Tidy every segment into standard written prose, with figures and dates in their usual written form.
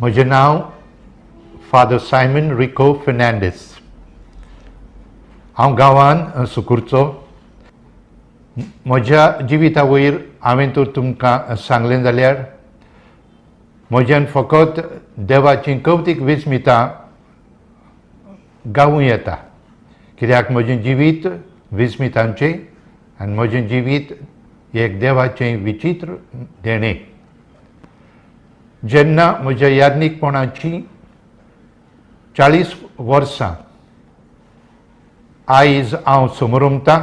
म्हजें नांव father Simon रिको फेर्नांडीस. हांव गांवान सुकुरचो. म्हज्या जिविता वयर हांवें तर तुमकां सांगलें जाल्यार म्हज्यान फकत देवाचीं कवतीक विस्मितां गावूं येता, कित्याक म्हजें जिवीत विस्मितांचें आनी म्हजें जिवीत एक देवाचें विचित्र देणें. जेन्ना म्हज्या याज्ञीकपणाची 40 वर्सां आयज हांव समरमतां,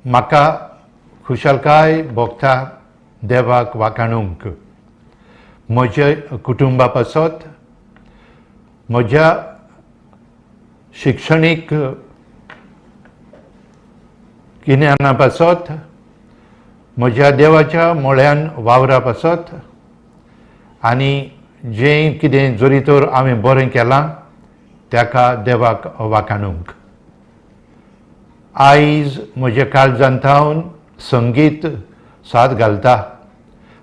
म्हाका खुशालकाय भोगता देवाक वाखाणूंक म्हज्या कुटुंबा पासत, म्हज्या शिक्षणीक गिन्याना पासत, म्हज्या देवाच्या मोळ्यान वावरा पासत आनी जें कितें जरी तर हांवें बरें केलां ताका देवाक वाखाणूंक. आयज म्हज्या काळजांत थावन संगीत साद घालता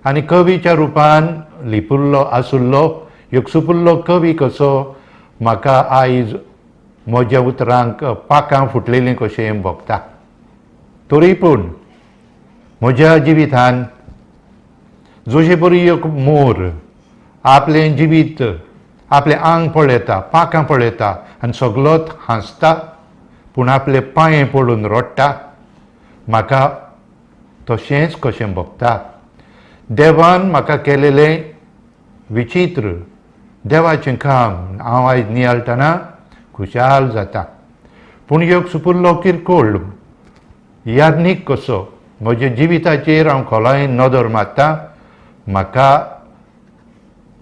आनी कवीच्या रुपान लिपुल्लो आसुल्लो एक सुपुल्लो कवी कसो म्हाका आयज म्हज्या उतरांक पाखां फुटलेलीं कशें भोगता. तरी पूण म्हज्या जिवितान जशे परी एक मोर आपलें जिवीत आपलें आंग पळयता, पाखां पळयता आनी सगलोच हांसता, पूण आपले पांये पडून रडटा, म्हाका तशेंच कशें भोगता. देवान म्हाका केलेलें विचित्र देवाचें काम हांव आयज नियाळटना खुशाल जाता. पूण एक सुपुल्लो किरकोळ याज्ञीक कसो म्हज्या जिविताचेर हांव खोलायेन नदर मारता, म्हाका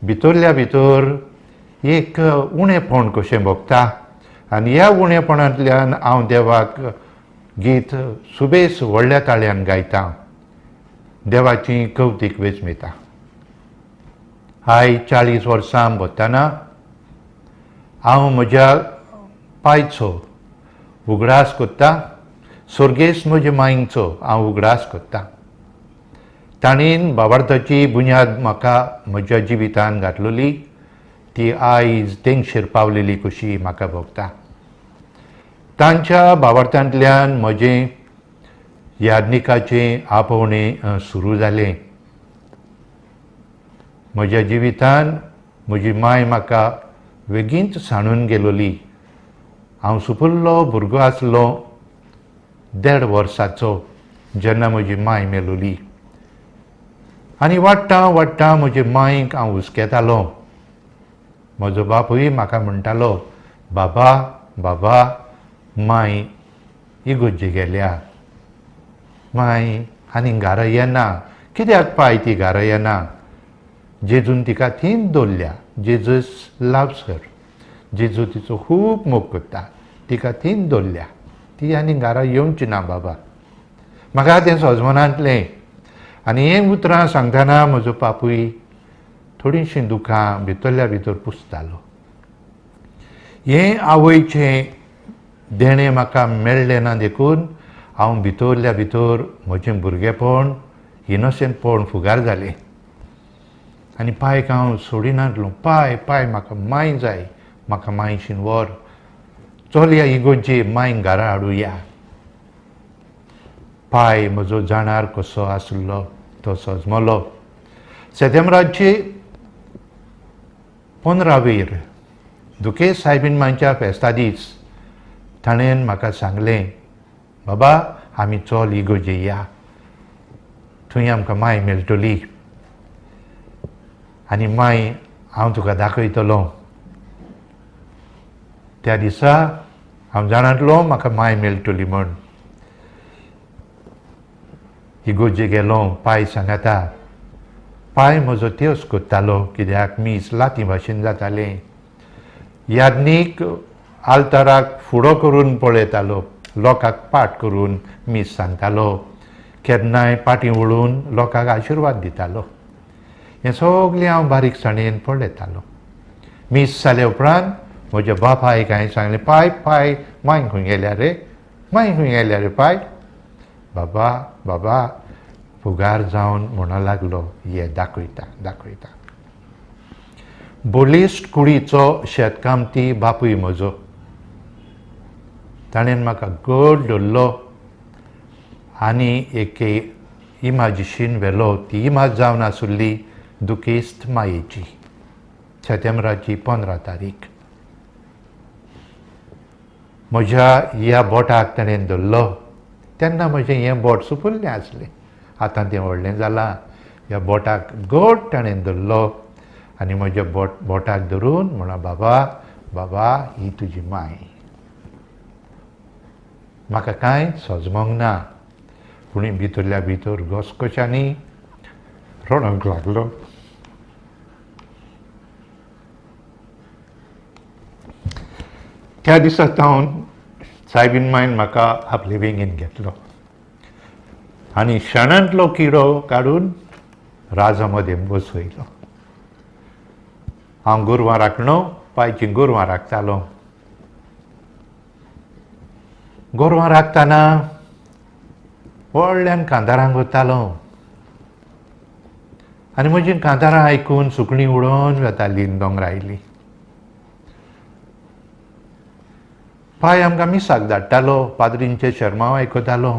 भितरल्या भितर एक उणेपण कशें भोगता आनी ह्या उणेपणांतल्यान हांव देवाक गीत सुबेस व्हडल्या ताळ्यान गायता, देवाची कवतीक वेचमिता. आयज 40 वर्सां भरतना हांव म्हज्या पायचो उगडास कोत्ता, सर्गेस्त म्हज्या मांयचो हांव उगडास कोत्ता. ताणेन बाबार्थाची बुन्याद म्हाका म्हज्या जिवितान घातलेली ती आयज तेंगशेर पावलेली कशी म्हाका भोगता. तांच्या बाबार्थांतल्यान म्हजें याज्ञिकाचें आपोवणें सुरू जालें. म्हज्या जिवितान म्हजी मांय म्हाका वेगींच सांडून गेलोली. हांव सुपुल्लो भुरगो आसलो, 1.5 वर्साचो, जेन्ना म्हजी मांय मेलोली. आनी वाडटा वाडटा म्हजे मांयक हांव हुस्केतालो. म्हजो बापूय म्हाका म्हणटालो, बाबा बाबा मांय इगोज्जी गेल्या, मांय आनी घरा येना, कित्याक पाय ती घरा येना? जेजून तिका थंयच दवरल्या. जेजस लव्स हर, जेजू तिचो खूब मोग करता, तिका थंयच दवरल्या, ती आनी घरा येवची ना बाबा. म्हाका तें सजमनांतलें आनी हें उतरां सांगतना म्हजो बापूय थोडीशीं दुकां भितरल्या भितर पुसतालो. हें आवयचें देणें म्हाका मेळ्ळें ना देखून हांव भितरल्या भितर म्हजें भुरगेपण इनोसंटपण फुगार जालें आनी पायक हांव सोडिनासलो. पाय पाय म्हाका मांय जाय, म्हाका मांयशीन व्हर, चलया इगोजी मांय घरा हाडुया. पाय म्हजो जाणार कसो आसलो तो सजमलो. सेतेंब्राचे 15वेर दुकेश सायबीन मांयच्या फेस्ता दीस ताणें म्हाका सांगलें, बाबा आमी चल इगोजे या, थंय आमकां मांय मेळटली आनी मांय हांव तुका दाखयतलो. त्या दिसा हांव जाणांतलो म्हाका मांय मेळटली म्हण. इगोजे गेलो, पाय सांगाता. पाय म्हजो तेवस कोत्तालो कित्याक मीस लाती भाशेन जातालें. याज्ञीक आल्ताराक फुडो करून पळयतालो, लोकांक पाठ करून मीस सांगतालो, केन्नाय पाटी वळून लोकांक आशिर्वाद दितालो. हें सगलें हांव बारीकसाणेन पळयतालो. मीस जाल्या उपरांत म्हज्या बापायक हांवें सांगलें, पाय पाय मांय खंय गेल्या रे, मांय खंय गेल्या रे पाय? बाबा बाबा फुगार जावन म्हणो लागलो, ये दाखयता दाखयता. बळिश्ट कुडीचो शेतकामती बापूय म्हजो. ताणें म्हाका घट धरलो आनी एके इमाजिशीन व्हेलो. ती इमाज जावन आसुल्ली दुखेस्त मायेची. सेतेंब्राची 15 तारीख. म्हज्या ह्या बोटाक ताणें धरलो तेन्ना म्हजें हें बोट सुपुल्लें आसलें. आतां तें व्हडलें जालां. ह्या बोटाक घट ताणें धरलो आनी म्हज्या बोटाक धरून म्हणा, बाबा बाबा ही तुजी माय. म्हाका कांय सजमोंक ना, पूण भितरल्या भितर घसघश्यांनी रडोंक लागलो. त्या दिसा सावन सायबीन मायन म्हाका आपले वेंगेन घेतलो आनी शेणांतलो किडो काडून राजा मदें बसयलो. हांव गोरवां राखणो, पायचीं गोरवां राखतालो. गोरवां राखतना व्हडल्यान कांतारांक वतालो आनी म्हजीं कांतारां आयकून सुकणीं उडोन वतालीं दोंगरा आयलीं. पाय आमकां मिसाक धाडटालो, पाद्रींचे शेरमांव आयकतालो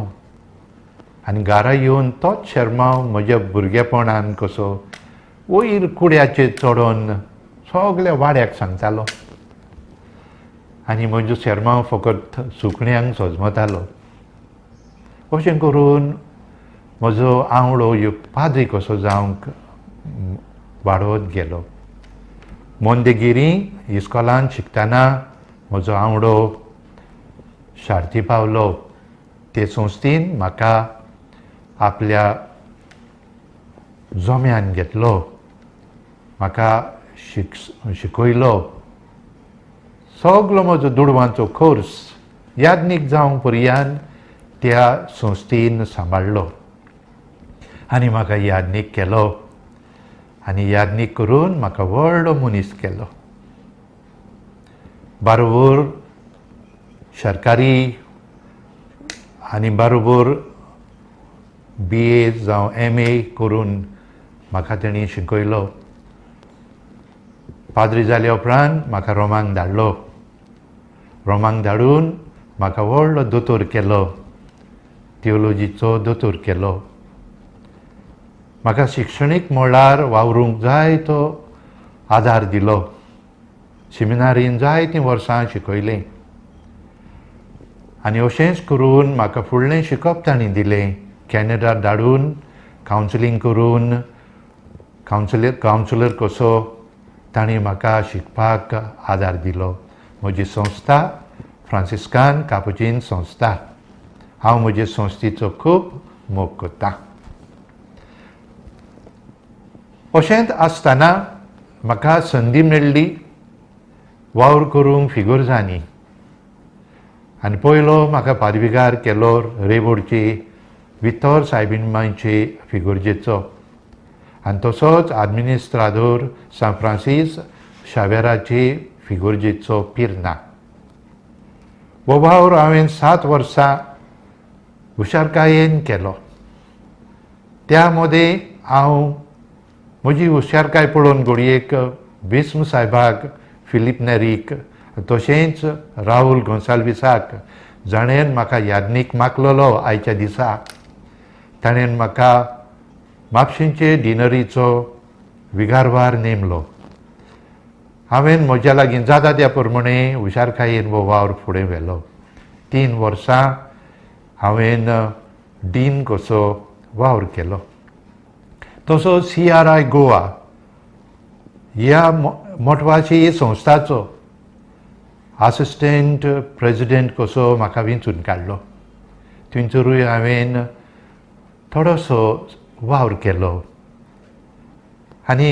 आनी घरा येवन तोच शेरमांव म्हज्या भुरगेपणान कसो वयर कुड्याचेर चडोन सगल्या वाड्याक सांगतालो आनी म्हजो शेरमांव फकत सुकण्यांक सजमतालो. अशें करून म्हजो आंवडो एक पाद्री कसो जावंक वाडत गेलो. मोंदेगिरी इस्कॉलान शिकतना म्हजो आंवडो शार्ती पावलो. ते संस्थेन म्हाका आपल्या जोम्यान घेतलो, म्हाका शिकयलो. सगलो म्हजो दुडवांचो खर्च याज्ञीक जावंक पर्यान त्या संस्थेन सांबाळ्ळो आनी म्हाका याज्ञीक केलो आनी याज्ञीक करून म्हाका व्हडलो मनीस केलो. बरोबर सरकारी आनी बरोबर बी ए जावं एम ए करून म्हाका तेणी शिकयलो. पाद्री जाल्या उपरांत म्हाका रोमांक धाडलो. रोमांक धाडून म्हाका व्हडलो दोतोर केलो, थियोलॉजीचो दोतोर केलो. म्हाका शिक्षणीक मळार वावरूंक जाय तो आदार दिलो. सेमिनारीन जायतीं वर्सां शिकयलीं आनी अशेंच करून म्हाका फुडलें शिकप तांणी दिलें. कॅनडा धाडून कावन्सिलींग करून कावन्सिलर कसो तांणी म्हाका शिकपाक आदार दिलो. म्हजी संस्था फ्रांसिस्कान कापुचीन संस्था. हांव म्हजे संस्थेचो खूब मोग करतां. अशेंच आसतना म्हाका संदी मेळ्ळी वावर करूंक फिगुरजांनी आनी पयलो म्हाका पादविगार केलो रेबोडची वितोर सायबीण मांयचे फिगुर्जेचो आनी तसोच आदमिनिस्त्रादोर सांत फ्रांसीस शावेराचे फिगुर्जेचो पिर्ना. हो वावर हांवें 7 वर्सां हुशारकायेन केलो. त्या मदें हांव म्हजी हुशारकाय पळोवन घडयेक भीष्म सायबाक, फिलीप नेरीक, तशेंच राहुल गोंसाल्विसाक, जाणें म्हाका याज्ञीक मागलेलो आयच्या दिसा, ताणें म्हाका म्हापशेंचे डिनरीचो विगारवार नेमलो. हांवें म्हज्या लागीं जाता त्या प्रमाणे हुशारकायेन हो वावर फुडें व्हेलो. 3 वर्सां हांवें डीन कसो वावर केलो. तसो सी आर I Goa ह्या मोटवाशी संस्थाचो आसिस्टंट प्रेजिडेंट कसो म्हाका विंचून काडलो. थंयसरूय हांवें थोडोसो वावर केलो आनी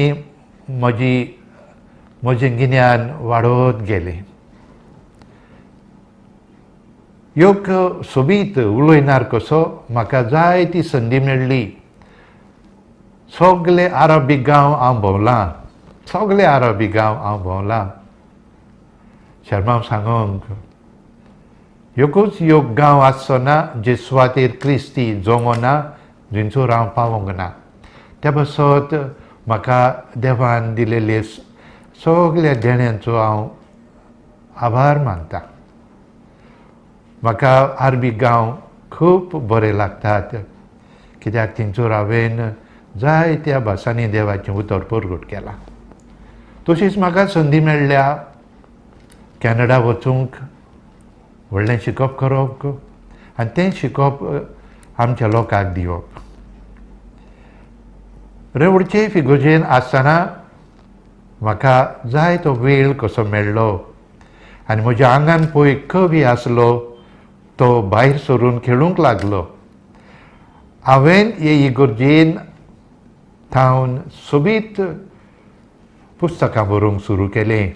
म्हजें गिन्यान वाडत गेलें. एक सोबीत उलयनार कसो म्हाका जायती संदी मेळ्ळी. सगले आरबी गांव हांव भोंवलां, सगले आरबी गांव हांव भोंवलां. शर्माम सांगोंक एकूच एक गांव आसचो ना जे सुवातेर क्रिस्ती जोमो ना, थंयसर हांव पावोंक ना. त्या पासत म्हाका देवान दिलेले सगल्या देण्यांचो हांव आभार मानता. म्हाका आरबी गांव खूब बरे लागतात, कित्याक थंयसर हांवें जायत्या भासांनी देवाचें उतर परगट केलां. तशीच म्हाका संदी मेळ्ळ्या कॅनडा वचूंक, व्हडलें शिकप करप आनी तें शिकप आमच्या लोकांक दिवप. रेवडचे फिगोजेन आसतना म्हाका जाय तो वेळ कसो मेळ्ळो आनी म्हज्या आंगान पळय कवी आसलो तो भायर सरून खेळूंक लागलो. हांवें हे इगर्जेन थावन सोबीत पुस्तकां बरोवंक सुरू केलें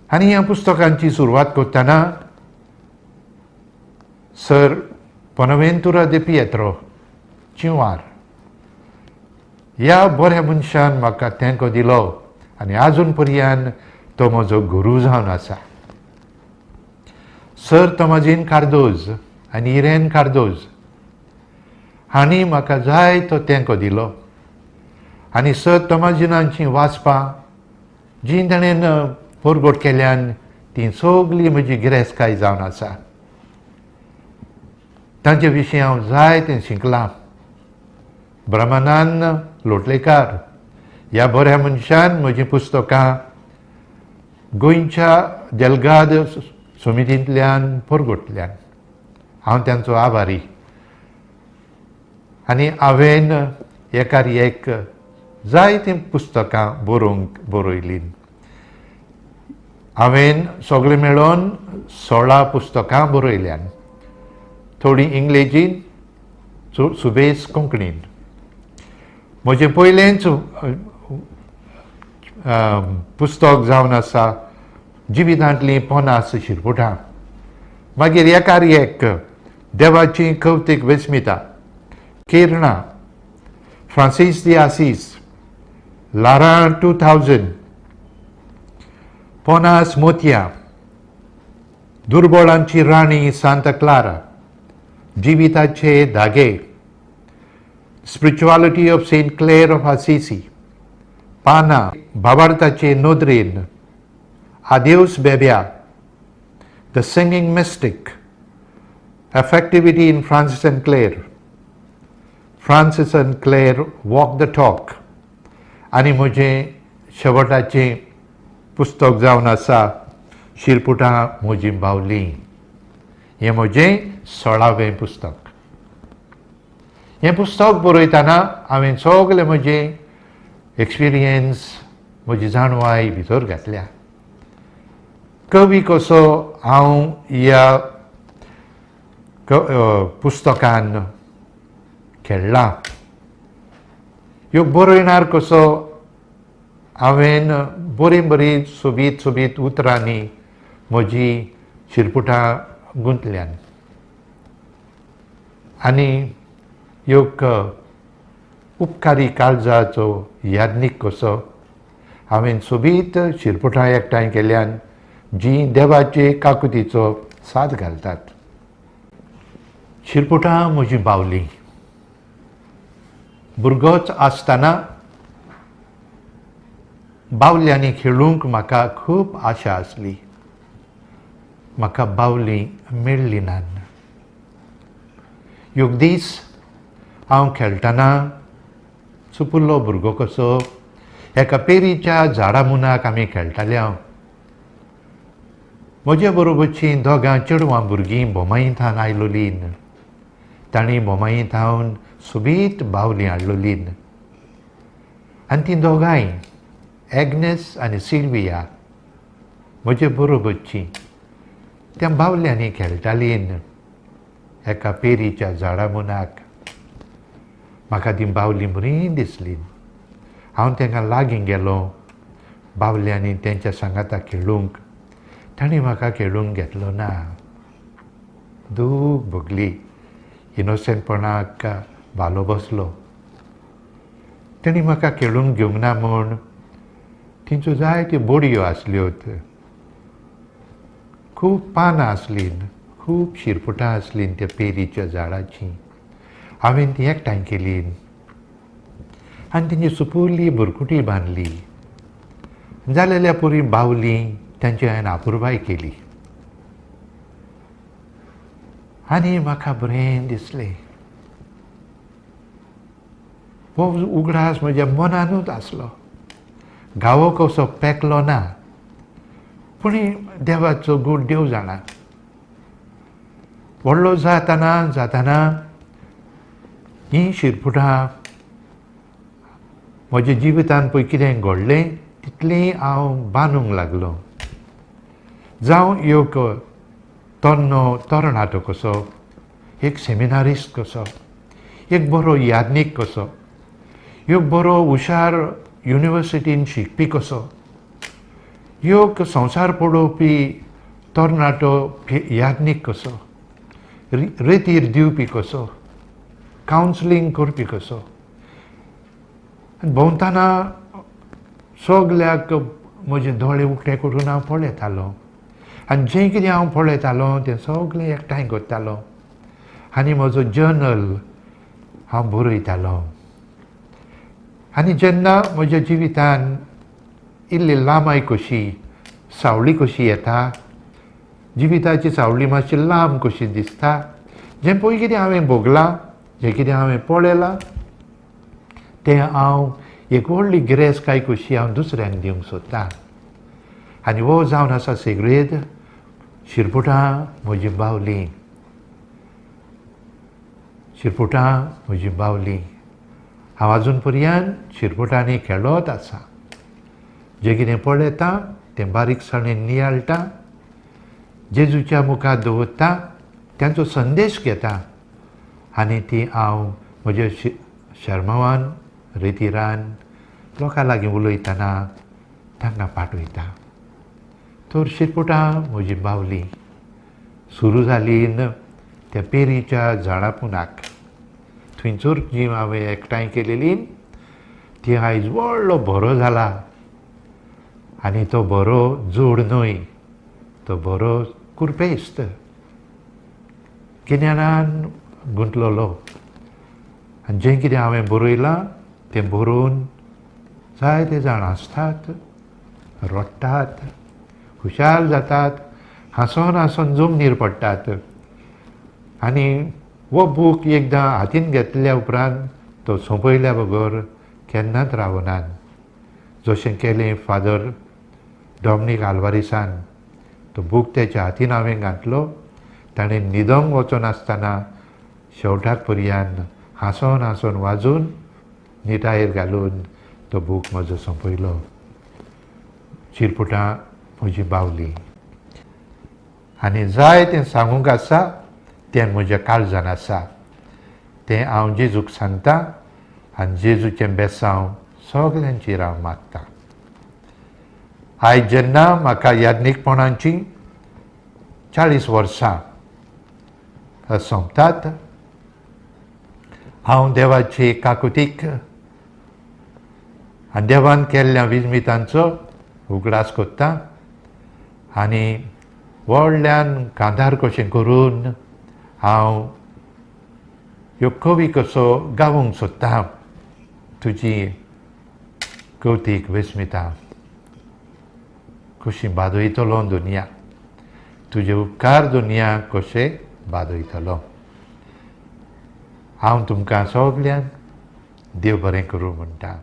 आनी ह्या पुस्तकांची सुरवात करतना सर बोनावेंतुरा दे पियेत्रो चिंवार ह्या बऱ्या मनशान म्हाका तेंको दिलो आनी आजून पर्यंत तो म्हजो गुरू जावन आसा. सर तोमाजीन कार्दोज आनी इरेन कार्दोज हांणी म्हाका जाय तो तेंको दिलो आनी सर तोमाजिनांचीं वाचपां जीं ताणें परगट केल्यान तीं सगळीं म्हजी गिरेस्तकाय जावन आसा. तांचे विशीं हांव जायतें शिकलां. ब्रह्मानंद लोटलेकार ह्या बऱ्या मनशान म्हजीं पुस्तकां गोंयच्या देलगाद समितींतल्यान परगटल्यान हांव तांचो आभारी आनी हांवें एकार एक जायतीं पुस्तकां बरोवंक बरयलीं. हांवें सगळें मेळोन 16 पुस्तकां बरयल्यान, थोडीं इंग्लेजीन, सुबेज कोंकणीन. म्हजें पयलेंच पुस्तक जावन आसा जिवितांतलीं 50 शिरपुटां. मागीर एकार एक देवाची कवतीक वेस्मिता, किरणां, फ्रांसीस दी आसीस, लारां 2000, 50 मोतयां, दुर्बळांची राणी सांता क्लारा, जिविताचे धागे, spirituality of Saint Clare of Assisi, पानां, भावार्थाचे नदरेन, आदेवस बेब्या, the singing mystic, affectivity in Francis and Clare, Francis and Clare walk the talk आनी म्हजें शेवटाचें पुस्तक जावन आसा शिरपुटां म्हजीं बावलीं. हें म्हजें 16वें पुस्तक. हें पुस्तक बरयतना हांवें सगळें म्हजें एक्सपिरियन्स, म्हजी जाणवाय भितर घातल्या. कवी कसो हांव ह्या पुस्तकान खेळ्ळां. ह्यो बरयणार कसो हांवें बरीं बरीं सोबीत सोबीत उतरांनी म्हजी शिरपुटां गुंतल्यान आनी एक उपकारी काळजाचो याज्ञीक कसो हांवें सोबीत शिरपुटां एकठांय केल्यान जीं देवाचे काकुतीचो साद घालतात. शिरपुटां म्हजीं बावलीं. भुरगोच आसतना बावल्यांनी खेळूंक म्हाका खूब आशा आसली. म्हाका बावलीं मेळ्ळीं नात. एक दीस हांव खेळटना सुपुल्लो भुरगो कसो एका पेरीच्या झाडा मुनाक आमी खेळटाले. हांव म्हजे बरोबरचीं दोगां चेडवां भुरगीं बोमाई थावन आयलोलीं. तांणी बोमाई थावन सोबीत बावलीं हाडलोलीं आनी तीं दोगांय एग्नेस आनी सिल्विया म्हजे बरोबरचीं त्या बावल्यांनी खेळटालीं एका पेरीच्या झाडा मुनाक. म्हाका तीं बावलीं बरीं दिसलीं. हांव तांकां लागीं गेलो बावल्यांनी तेंच्या सांगाता खेळूंक. तांणी म्हाका खेळूंक घेतलो ना. दूख भोगली. इनोसंटपणाक भालो बसलो. तांणी म्हाका खेळूंक घेवंक ना म्हूण तेंच्यो जायत्यो बोडयो आसल्यो, खूब पानां आसलीं, खूब शिरपुटां आसलीं त्या पेरीच्या झाडाचीं. हांवें ती एकठांय केली आनी तेंची सुपुल्ली बुरकुटी बांदली जालेल्या पुरी बावली तांची हांवें आपुरबाय केली आनी म्हाका बरें दिसलें. हो उगडास म्हज्या मनानूच आसलो. गांवो कसो पेकलो ना, पूण देवाचो गूण देव जाणा. व्हडलो जातना जातना हीं शिरपुटां म्हज्या जिवितान पळय कितें घडलें तितलें हांव बांदूंक लागलो. जावं एक तन्नो तरणाटो कसो, एक सेमिनारिस्ट कसो, एक बरो याज्ञीक कसो, एक बरो हुशार युनिवर्सिटीन शिकपी कसो, एक संवसार पळोवपी तरणाटो याज्ञीक कसो, रेतीर दिवपी कसो, कावन्सिलींग करपी कसो. आनी भोंवतना सगल्याक म्हजे दोळे उकते करून हांव पळयतालो आनी जें कितें हांव पळयतालो तें सगलें एकठांय करतालो आनी म्हजो जर्नल हांव बरयतालो. आनी जेन्ना म्हज्या जिवितान इल्ली लांबाय कशी सावळी कशी येता, जिविताची सावळी मातशी लांब कशी दिसता, जें पळय कितें हांवें भोगलां, जें कितें हांवें पळयलां तें हांव एक व्हडली गिरेस्तकाय कशी हांव दुसऱ्यांक दिवंक सोदतां. आनी हो जावन आसा सिगरेट शिरपुटां म्हजी बावली, शिरपुटां म्हजी बावली. हांव आजून पर्यंत शिरपुटांनी खेळत आसा. जें कितें पळयता तें बारीकसाणेन नियाळटा, जेजूच्या मुखार दवरता, तांचो संदेश घेता आनी ती हांव म्हज्या शर्मावान रेतिरान लोकां लागीं उलयतना तांकां पाठयता. तर शिरपुटां म्हजी बावली सुरू जाली त्या पेरीच्या झाडां पुनाक. थंयसर जी हांवें एकठांय केलेली ती आयज व्हडलो भरो जाला आनी तो बरो जोड न्हय, तो बरो कुरपेस्त गिन्यानान गुंतलेलो. आनी जें कितें हांवें बरयलां तें बरोवन जायते जाण हांसतात, रडटात, खुशाल जातात, हांसोन हांसोन जमनीर पडटात. आनी हो बूक एकदां हातीन घेतल्या उपरांत तो सोंपयल्या बगर केन्नाच रावनात. जशें केलें फादर डॉमनीक आल्वारीसान, तो बूक तेच्या हातीन हांवें घातलो, ताणें न्हिदोंक वचनासतना शेवटाक पर्यंत हांसोन हांसोन वाजून निटायेर घालून तो बूक म्हजो सोंपयलो. शिरपुटां म्हजी बावली. आनी जाय तें सांगूंक आसा तें म्हज्या काळजान आसा, तें हांव जेजूक सांगता आनी जेजूचें बेसांव सगल्यांचेर हांव मागता. आयज जेन्ना म्हाका याज्ञीकपणाची 40 वर्सां सोंपतात, हांव देवाचे काकुतीक आनी देवान केल्ल्या विजमितांचो उगडास कोत्ता आनी व्हडल्यान कांदार कशें करून हांव ह्यो कवी कसो गावूंक सोदता. तुजी कवतीक विस्मिता कशी बादयतलो दुनिया, तुजे उपकार दुनिया कशे बादयतलो. हांव तुमकां सगल्यांक देव बरें करूं म्हणटा.